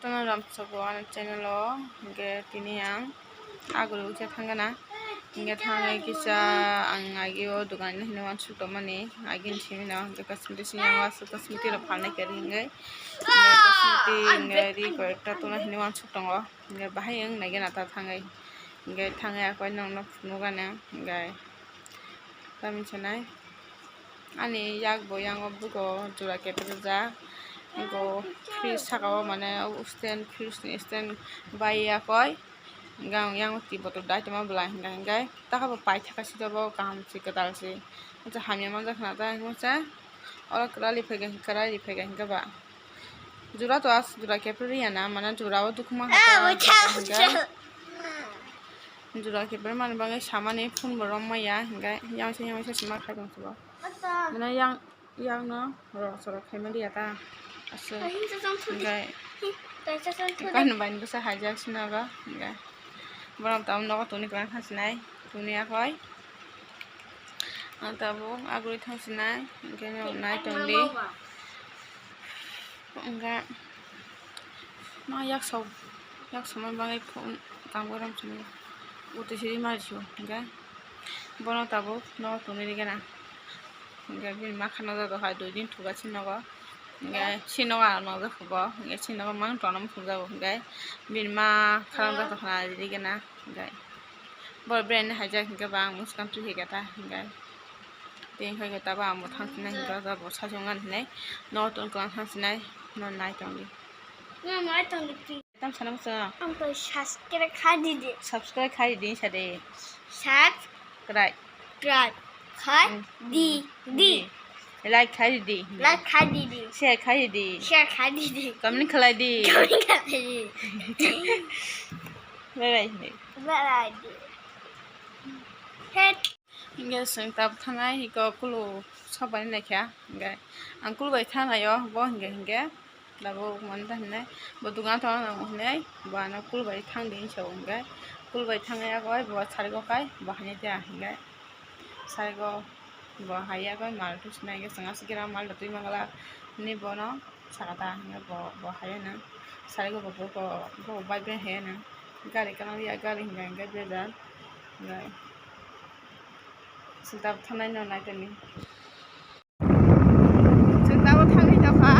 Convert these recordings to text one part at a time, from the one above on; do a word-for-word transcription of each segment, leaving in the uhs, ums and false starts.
Ramsoko ani channel o, hingke tini ang aguluk khe thangana, hingke thangwi kisa ang agi o dogan hinwi uansuk tongmani, agi ni simi no hingke cosmetic simi ang uansuk cosmetic rok phalnai khe ri hingke, hingke cosmetic hingke ri koi ekta tongna hinwi uansuk tongo, hingke bahai wng nai gana ta thangwi, hingke thangwi akhoi nokno phunukgana hingke. Tamni sanai ani yak bo yango bugo jora kepre rijak, ego fridge saka o mane stand, fridge ni stand bai yakoi, hingke ang yango twi bottle dai tongma bwla hingka hingke taka bo paithaka sida bo kaham se kwtal se, hamya manjak khna ta hingke se oro kwrali phaiga, kwrali phaiga hingke ba. Jura to as jura kepre riya na, mane jura o dukhu ma hata hingke. Jura kepre mani bagwi samani phone bo rom maya hingke, yang se yang se sima khai tong subo. Mane yang, yang no rok sorok khai mani ya ta. Aswk. Hingke kaino bai bwsa haijak sina ba hingke. Borok tam nogo tuni kwrang kha sinai, tuni akhoi. Ang tabuk agurui thang sinai, hingke nai tong di. Hingke ma yaksok, yaksokma bagwi kho-, tangbo rom simi. Utwi siri mari sio, hingke bono tabuk nogo tongwi rikhe na. Hingke bini ma khana jado hai dui din thuga si nogo. Hingke si nogo ang nokjak kho bo, hingke si nogo mang tongna muchung jago, hingke bini ma khana jado khana rikhe na. Hingke bo brand ni haijak hingke ba ang mwswkang twi hai khe ta hingke. Tei hingke tabo ang bo thang sinai hingke bo sachwng ani hinui no tong kwlwng thang sinai no nai tong di. No nai tong di. Tam sana muchung. Ang to subscribe khai di di. Subscribe khai di sa de. Subscribe. Subscribe khai di di. Like khai di. Like khai di di. Share khai di. Share khai di di. Comment khlai di. Comment khlai di. Bye bye. Bye bye. Hingke chwng tabuk thanai hiko kulu sabani naikha hingke ang kulu bai thanai o bo hingke hingke tabuk mani ta hinai bo dogan tongna nango hinai bo ano kulu bai thang di hinwi sao hingke kulu bai thangwi yago bo sarigo kai bo hainai ta hingke sarigo bo hai yago mal tusnai hingke chwng aswk gira mal da twi mangla hinui bono. Saka ta hingke bo, bo hai nang sari go bo, bo, bo bai bai hai nang gari kana ya gari hingka hingke bejal hingke sita thanai no nai tani. Sita bo thangwi tokha.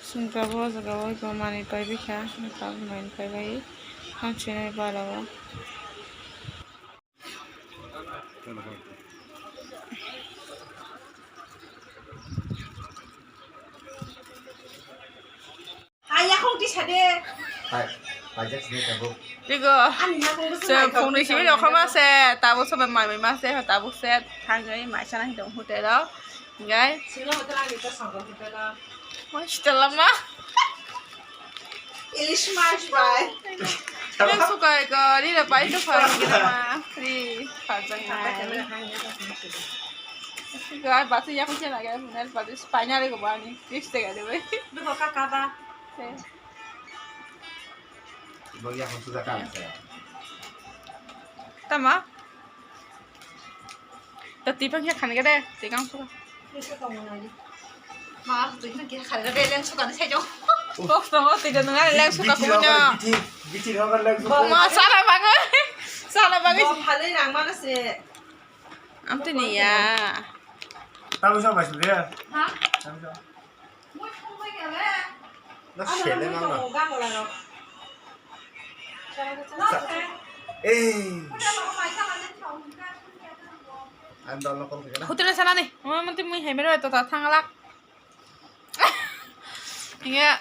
Singkabo jaga o ibo manwi pai bikha, tabuk manwi pai bai, hang sinai bara o. Hai, yakung tisa de. Hai, hai, jak sini tabuk. Digo. Ani yakung tisa. Phone ni simi rokho ma se, tabuk sobai mai mai ma se, tabuk se, thangwi mai sana hidong hotel o. Gai. Sino hotel ani ta sangro hotel o. Mo hotel ma. Ilis mas bai. Yang suka ko, ni da bai to phai gina ma. Free, phajang nai. Gai, batu yakung kena gai, batu spanya re ko bani. Fix te gai de bai. Duko kaka ba. Bagi yang sudah kan saya. Tama? Ta twi phang khe khani gade, twi kang suka. Ma, twi phang khe khani gade, leng suka ni sai jong. Box tongo, twi jong nang leng suka kumui no. Biti, biti roga leng suka. Ma, sala bagwi, sala bagwi. Bo phalwi rang mana se. Amtwi ni ya. Tabu sa bai suri ya. Ha? Tabu sa. No sele mama. Ei. Ang dol no kol kena. Hotel sana ni. Mama, mama, twi mui hai mero to ta thang lak. Iya.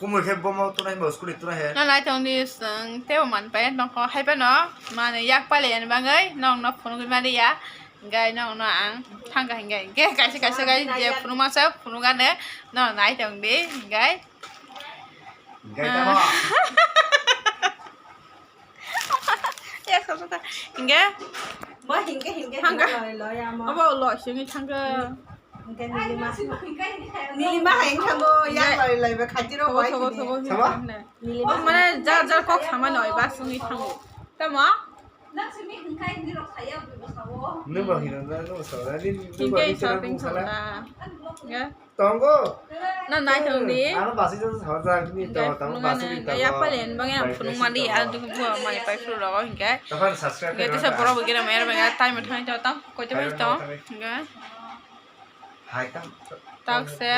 Kumui khe bomo tunai bo school ni tunai he. No nai tong di, chwng tebo man pai nokho hai phano mane yak pale ani bagwi nokno phunugwi maliya. Gai nokno ang thangkha hingai. Ge kaisa kaisa gai je phunukma sa phunugane no nai tong di gai. Gai tamo. Ya, kau kata. Hingga? Bo hingga, hingga, hingga loi, loi, amo. Abo lo, sini thangga. Hingga nilima. Nilima hai thanggo, ya loi, loi, ba khati ro thogo, wai thogo, thogo, thogo, thogo. Nilima. Oh, mana jar, jar kok sama noi, ba sini thango. Tamo? Nang sini hingga, hingga rok saya, bu sawo. Nang ba hino, nang ba sawo. Hingga shopping sawo na. Ya. Tongo. No nai tong di. Ano basi jasa sawa jak ni to, tong basi ni to. Ya palen bang ya phunung mali, a duk bu mali pai phuru rogo hingke. Tokhan subscribe. Hingke tisa borok bo gira mayar bang ya time thang to tam koi to to hingke. Hai tam. Tak se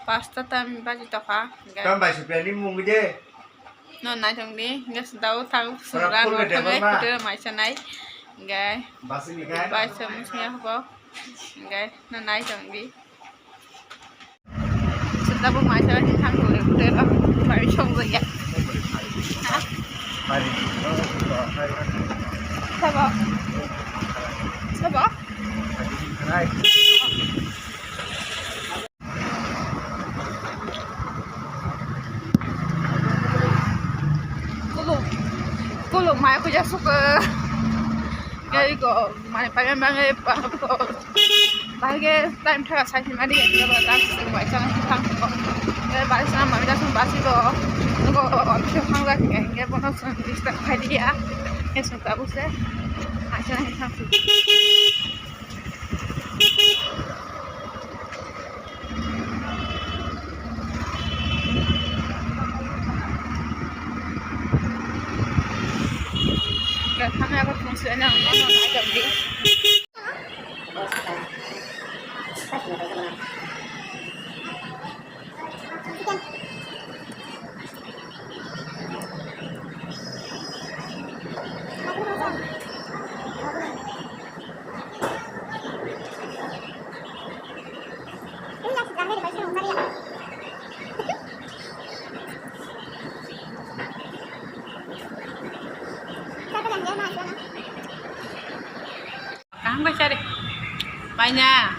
pasta tam baji to kha. Tam bai supya ni mung de. No nai tong di hingke sedao tak sura no thangai kutu mai sanai. Hingke. Basi ni kai. Bai se musnya ko. Hingke no nai tong di. Tabuk mai sara ni thang thang le putera mai song ja ya. Ha? Sabo. Sabo. Kuluk. Kuluk mai kuja suka. Gari ko. Mane paimani bagwi bahai khe time thaka sai hwnmani ya, khe ba tak chwng bai chana hwn thang khe ba. Khe bai chana mami tak chwng basi do, nogo office o thang jak khe, khe bono chwng disturb khai di ya, khe chwng tabuk se bai chana hwn thang khe. Kaham bai sari. Bai na.